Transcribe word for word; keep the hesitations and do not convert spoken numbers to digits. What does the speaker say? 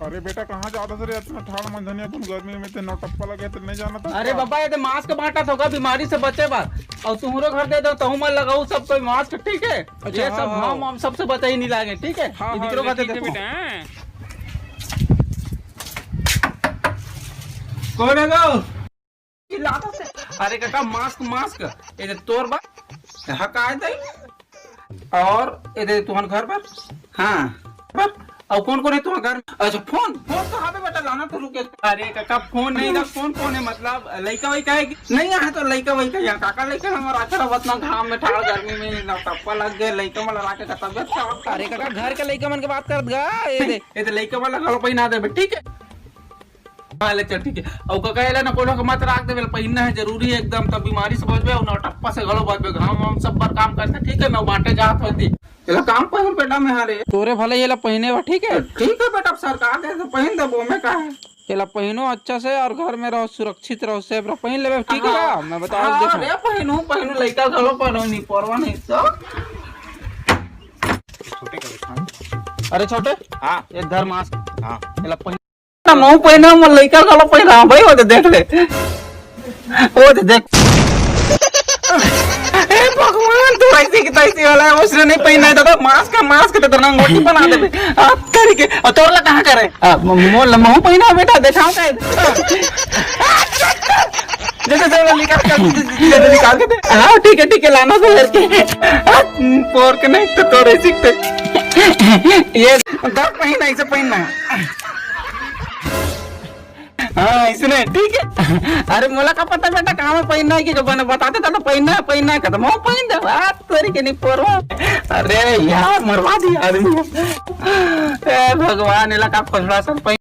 अरे बेटा, कहाँ जात हस रे? अतना ठाड़ मंझनिया कुन गर्मी में ते नौटप्पा लगे ते नहीं जानत हस अरे का? बाबा, ये दे मास्क बांटत होगा बीमारी से बचे बर, अउ तुहरो घर दे दो, तहू मन लगाऊ सब कोई मास्क, ठीक है? अच्छा, ये हाँ, सब हाँ। हम, हम सबसे बचाई नहीं लागे, ठीक है? हाँ, ये हाँ, दिकरो ले, खाते ठीक है देखो। बेटा, हाँ। कौन है गो? चिल्लाता से। अरे काका, मास्क, मास्क। ये दे तोर बा। हकाय दे। और ये दे तुहन घर पर। हाँ। पर। और कौन कौन है तुहन घर में? अच्छा, फोन, फोन तो हवे बेटा, लाना तो रुके। अरे काका, फोन नहीं ना, फोन कौन है? मतलब लइका वइका है कि नहीं? यहाँ तो लइका वइका, यहाँ काका लइका हमारा अच्छा रहा, उतना घाम में ठाड़ गर्मी में ना टप्पा लग गए, लइका मन ला के तबियत खराब। अरे काका, घर के लइका मन के बात करत गा, ये दे। ये तो लइका वाला घलो पहिना देबे, ठीक है? हाँ, ले चल, ठीक है। अउ का कहेला ना, कोनो के मत राख देबे, पहिनना है जरूरी है एकदम, तब बीमारी से बचबे अउ नौटप्पा से घलो बचबे। घाम वाम सब बर काम करथे, ठीक है? मैं बांटे जात होती। चला काम पहिन बेटा मैं, हाँ रे। तोरे भले ये ला पहिने बा, ठीक है? ठीक है बेटा, अब सरकार दे तो पहिन देबो, मैं का है? ये ला पहिनो अच्छा से और घर में रहो, सुरक्षित रहो, सेफ रहो, पहिन लेबे, ठीक है? हाँ। मैं बता हाँ, देता हूँ। अरे पहिनू, पहिनू, लइका घलो पहिनू, नहीं परवा नहीं तो। अरे छोटे, हाँ। एक धर मास्क। हाँ। ये ला पहिन ना, महू पहिना, मोर लइका घलो पहिना, भाई, वो तो देख ले। वो तो देख। ए भगवान, तू ऐसी की तैसी वाला है, उसने नहीं पहिना है, दादा, मास्क का मास्क, तो तेरा अंगूठी बना देबे। आ, तेरी के, और तोर ला कहाँ करे? आ, म-, मोर ला महू पहिना, बेटा, देखाओ का है? जल्दी, जल्दी निकाल के, जल्दी, जल्दी निकाल के दे। हाँ, ठीक है, ठीक है, लाना से करके। आ, पोर के नहीं तो तोर ऐसी के। ये दस पहिना, ऐसे पहिना। हाँ, इसने, ठीक है। अरे, मोला का पता बेटा, कहाँ में पहिनना है, कि जो बने बताते था तो पहिनना है, पहिनना है, खत्म हो, पहिन दे। बात तोरी के नहीं पोरो। अरे यार, मरवा दिया आदमी। ए भगवान, एला का फसड़ा सब पहिन